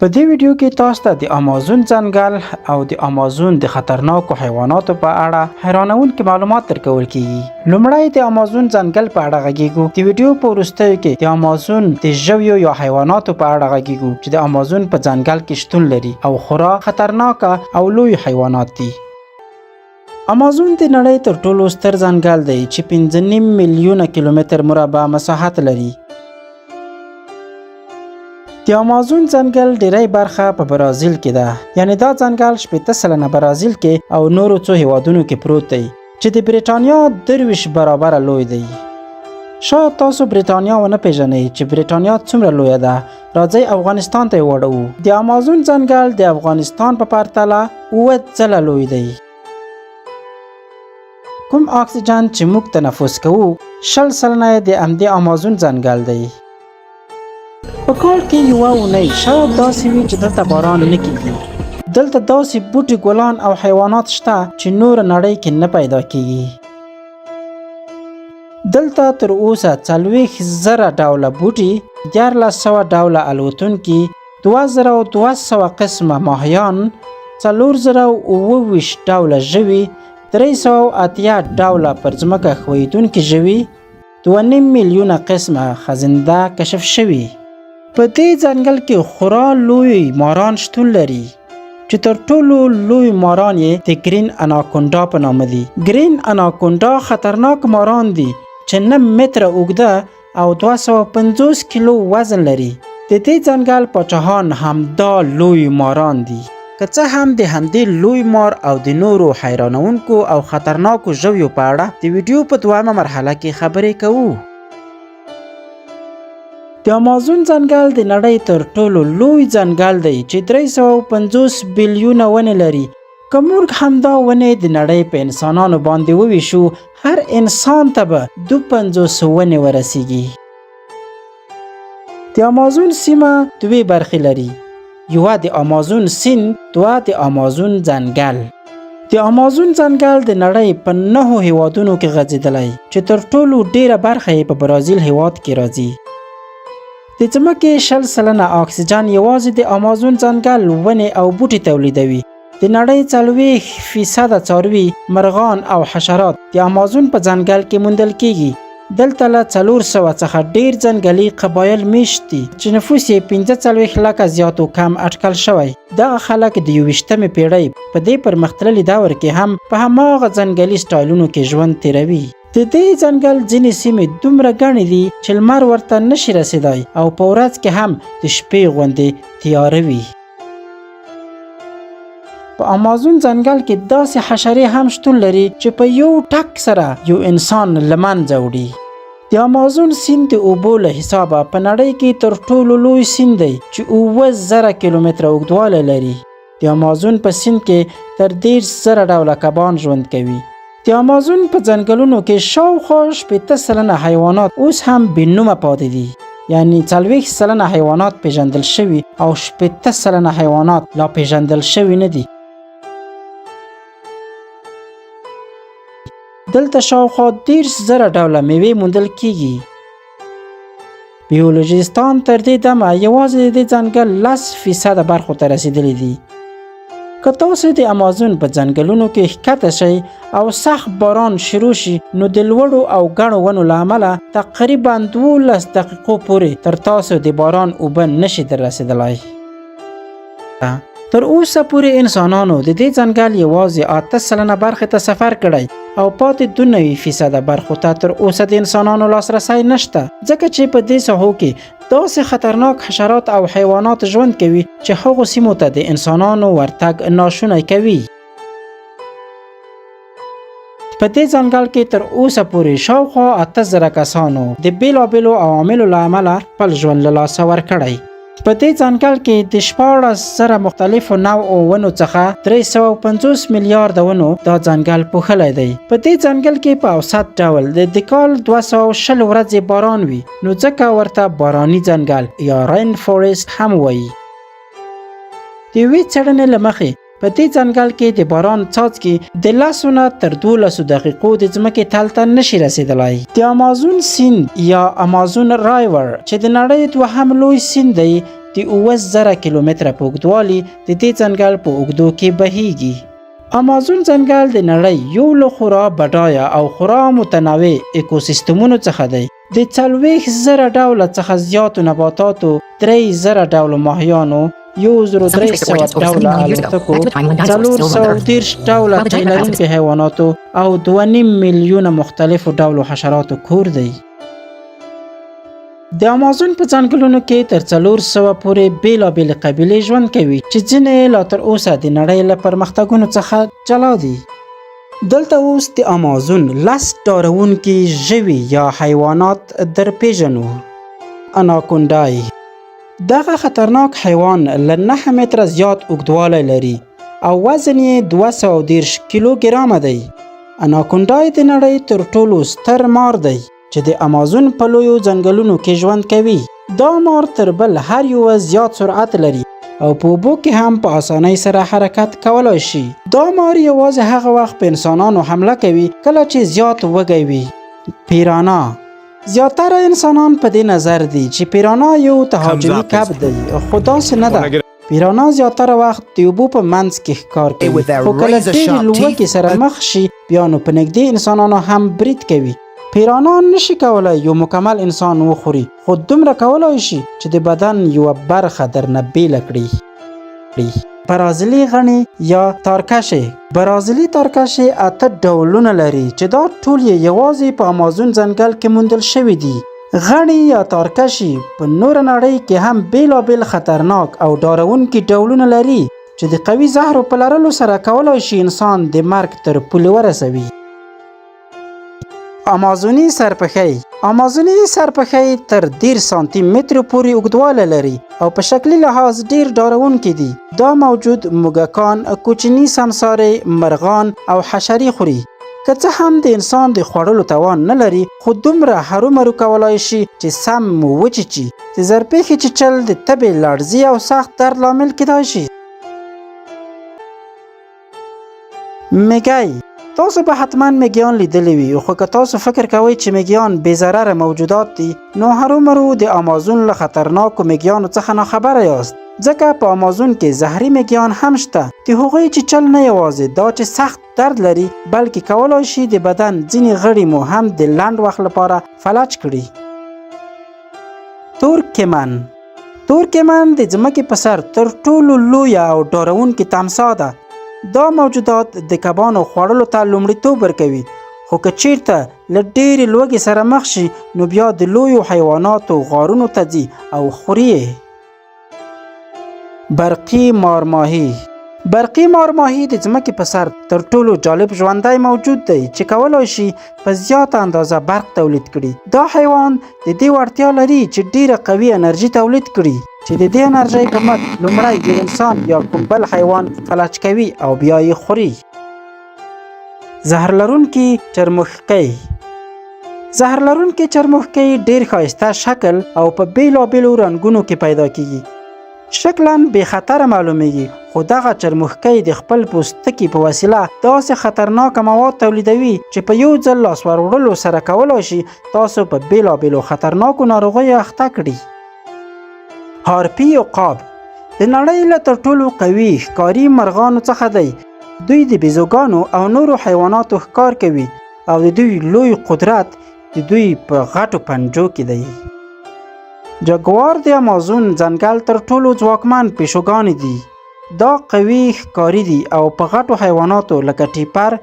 په دې ویډیو کې تاسو ته د امازون ځنګل او د امازون د خطرناکو حیواناتو په اړه حیرانوونکي معلومات درکول کیږي. لومړی د امازون ځنګل په اړه غږیږو. د ویډیو په وروستیو کې د امازون د ژویو یا حیواناتو په اړه غږیږو چې د امازون په ځنګل کې شتون لري او خورا خطرناکه او لوی حیوانات دي. امازون د نړۍ تر ټولو ستر ځنګل دی چې 5.5 میلیونه کیلومتر مربع مساحت لري. د امازون ځنګل ډیری برخه په برازیل کې ده، یعنی دا ځنګل 60% برازیل کې او نورو څو هیوادونو کې پروت دی چې د بریټانیا 23 برابره لوی دی. شاید تاسو بریټانیا ونه پیژنئ چې بریټانیا څومره لویه ده. راځئ افغانستان ته یې واړوو. د امازون ځنګل د افغانستان په پرتله 7 ځله لوی دی. کوم اکسیجن چې موږ تنفس کوو 20% یې د همدې امازون ځنګل دی. په کال کې یوه اونۍ شاید داسې وي چې دلته باران نه کیږي. دلته داسې بوټي، ګلان او حیوانات شته چې نوره نړۍ کې نه پیدا کیږي. دلته تر اوسه 40,000 ډوله بوټي، 1300 ډوله الوتونکي، 2200 قسمه ماهیان، 4027 ډوله ژوي، 380 ډوله پر ځمکه ښویېدونکي ژوي، 2.5 میلیونه قسمه خزنده کشف شوي. په دې ځنګل کې خورا لوی ماران شتون لري چې تر ټولو لوی ماران یې د ګرین اناکونډا په نامه دي. ګرین اناکونډا خطرناک ماران دي چې 9 متره اوږده او 250 کیلو وزن لري. د دې ځنګل پاچاهان همدا لوی ماران دي. که څه هم د همدې لوی مار او د نورو حیرانوونکو او خطرناکو ژویو په اړه د ویډیو په دویمه مرحله کې خبرې کوو. د امازون ځنګل د نړۍ تر ټولو لوی ځنګل دی چې 350 بیلیونه ونې لري. که موږ همدا ونې د نړۍ په انسانانو باندې وویشو، هر انسان ته به 52 ونې ورسیږي. د امازون سیمه دوې برخې لري، یوه د امازون سیند، دوه د امازون ځنګل. د امازون ځنګل د نړۍ په 9 هیوادونو کې غځېدلی چې تر ټولو ډیره برخه یې په برازیل هیواد کې راځي. د ځمکې 20% اکسیجن یوازې د امازون ځنګل ونې او بوټي تولیدوي. د نړۍ 40% څاروي، مرغان او حشرات د امازون په ځنګل کې موندل کیږي. دلته له 400 څخه ډیر ځنګلي قبایل میشت دي چې نفوس یې 45 لکه زیات و کم اټکل شوی. دغه خلک د 21مې پیړۍ په دې پرمختللي دور کې هم په هماغه ځنګلي سټایلونو کې ژوند تیروي. د دې ځنګل ځینې سیمې دومره ګڼې دي چې لمر ورته نشي رسیدای او په ورځ کې هم د شپې غوندې تیاره وي. په امازون ځنګل کې داسې حشرې هم شتون لري چې په یو ټک سره یو انسان له منځه وړي. د امازون سیند د اوبو له حسابه په نړۍ کې تر ټولو لوی سیند دی چې 7000 کیلومتره اوږدوالی لري. د امازون په سیند کې تر 30,000 ډوله کبان ژوند کوي. د امازون په ځنګلونو کې شاوخوا 60% حیوانات اوس هم بې نومه پاتې دي، یعنی 40% حیوانات پیژندل شوي او 60% حیوانات لا پیژندل شوي نه دي. دلته شاوخوا 30,000 ډوله میوې موندل کیږي. بیولوژیستان تر دې دمه یوازې د دې ځنګل 10% برخو ته رسیدلي دي. که تاسو د امازون په ځنګلونو کې ښکته شئ او سخت باران شروع شي، نو د لوړو او ګڼو ونو له امله تقریبا 12 دقیقو پورې تر تاسو د باران اوبه نشي در رسیدلای. تر اوسه پورې انسانانو د دې ځنګل یوازې 8% برخې ته سفر کړی او پاتې 92% برخو ته تر اوسه د انسانانو لاسرسی نشته، ځکه چې په دې ساحو کې داسې خطرناک حشرات او حیوانات ژوند کوي چې هغو سیمو ته د انسانانو ورتګ ناشونی کوي. په دې ځنګل کې تر اوسه پورې شاوخوا 8000 کسانو د بیلابیلو عواملو له امله خپل ژوند له لاسه ورکړی. په دې ځنګل کې د 16,000 مختلفو نوعو ونو څخه 350 میلیارده ونو دا ځنګل پوښلی دی. په دې ځنګل کې په اوسط ډول د کال 220 ورځې باران وي، نو ځکه ورته باراني ځنګل یا رین فورست هم وایي. د یوې څېړنې له مخې په دې ځنګل کې د باران څاڅکي د 10 نه تر 12 دقیقو د ځمکې تل ته نشي رسیدلای. د امازون سیند یا امازون رایور چې د نړۍ دوهم لوی سیند دی، د 7000 کیلومتره په اوږدوالي د دې ځنګل په اوږدو کې بهیږي. امازون ځنګل د نړۍ یو له خورا بډایه او خورا متنوع اکوسیستمونو څخه دی. د 40,000 ډوله څخه زیاتو نباتاتو، 3,000 ډوله ماهیانو، 1300 ډوله الوتکو، 430 ډوله تی لرونکي حیواناتو او 2.5 میلیونه مختلفو ډولو حشراتو کور دی. د امازون په ځنګلونو کې تر 400 پورې بېلابېلې قبیلې ژوند کوي چې ځینې یې لا تر اوسه د نړۍ له پرمختګونو څخه جلا دي. دلته اوس د امازون 10 ډارونکي ژوي یا حیوانات در پیژنو. اناکونډای دغه خطرناک حیوان له 9 متره زیات اوږدوالی لري او وزن یې 230 کیلو ګرامه دی. اناکونډای د نړۍ تر ټولو ستر مار دی چې د امازون په لویو ځنګلونو کې ژوند کوي. دا مار تر بل هر یوه زیات سرعت لري او په اوبو کې هم په اسانۍ سره حرکت کولای شي. دا مار یوازې هغه وخت په انسانانو حمله کوي کله چې زیات وږی وي. پیرانا زیاتره انسانان په دې نظر دي چې پیرانا یو تهاجمي کب دی، خو داسې نه ده. پیرانا زیاتره وخت د اوبو په منځ کې ښکار کوي، خو کله ډېرې لوږې سره مخ شي بیا نو په نږدې انسانانو هم برید کوي. پیرانا نشي کولای یو مکمل انسان وخوري، خو دومره کولای شي چې د بدن یوه برخه درنه بیله کړي. برازیلي غڼې یا تارکشې. برازیلي تارکشې 8 ډولونه لري چې دا ټول یې یوازې په امازون ځنګل کې موندل شوي دي. غڼې یا تارکشې په نوره نړۍ کې هم بېلابېل خطرناک او ډارونکي ډولونه لري چې د قوي زهرو په لرلو سره کولای شي انسان د مرګ تر پولې ورسوي. امازوني سرپښی. امازوني سرپښی تر 30 سانتي مترو پورې اوږدوالی لري او په شکلي لحاظ ډیر ډارونکي دي. دا موجود موږکان، کوچني سمسارې، مرغان او حشرې خوري. که څه هم د انسان د خوړلو توان نه لري، خو دومره هرومرو کولای شي چې سم مو وچیچي. د زرپېښې چیچل د تبې، لړزې او سخت درد لامل کیدای شي. میږی. تاسو به حتما میږیان لیدلي وي، خو که تاسو فکر کوئ چې میږیان بې ضرره موجودات دي، نو هرومرو د امازون له خطرناکو میږیانو څخه ناخبره یاست، ځکه په امازون کې زهري میږیان هم شته. د هغوی چیچل نه یوازې دا چې سخت درد لري، بلکې کولای شي د بدن ځینې غړي مو هم د لنډ وخت لپاره فلج کړي. تور کیمن. تور کیمن د ځمکې په سر تر ټولو لویه او ډارونکې تمسا ده. دا موجودات د کبانو خوړلو ته لومړیتوب ورکوي، خو که چیرته له ډېرې لوږې سره مخ شي نو بیا د لویو حیواناتو غارونو ته ځي او خوري یې. برقي مارماهي. برقي مارماهي د ځمکې په سر تر ټولو جالب ژوندی موجود دی چې کولای شي په زیاته اندازه برق تولید کړي. دا حیوان د دې وړتیا لري چې ډیره قوي انرژي تولید کړي چې د دې انرژۍ په مټ لومړی یو انسان یا کوم بل حیوان فلج کوي او بیا یې خوري. زهر لرونکي چرموښکۍ. زهر لرونکي چرموښکۍ ډیر ښایسته شکل او په بېلابېلو رنګونو کې پیدا کیږي. شکلاً بې خطره معلومیږي، خو دغه چرموښکۍ د خپل پوستکي په وسیله داسې خطرناکه مواد تولیدوي چې په یو ځل لاس ور وړلو سره کولای شي تاسو په بېلابېلو خطرناکو ناروغیو اخته کړي. هارپي عقاب د نړۍ له تر ټولو قوي ښکاري مرغانو څخه دی. دوی د بیزوګانو او نورو حیواناتو ښکار کوي او د دوی لوی قدرت د دوی په غټو پنجو کې دی. جګوار د امازون ځنګل تر ټولو ځواکمن پیشوګانې دي. دا قوي ښکاري دي او په غټو حیواناتو لکه ټیپر،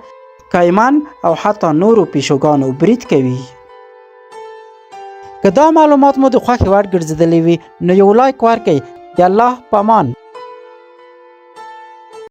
کایمن او حتی نورو پیشوګانو برید کوي. که دا معلومات مو د خوښې وړ ګرځېدلي وي نو یو لایک ورکړئ. د الله په امان.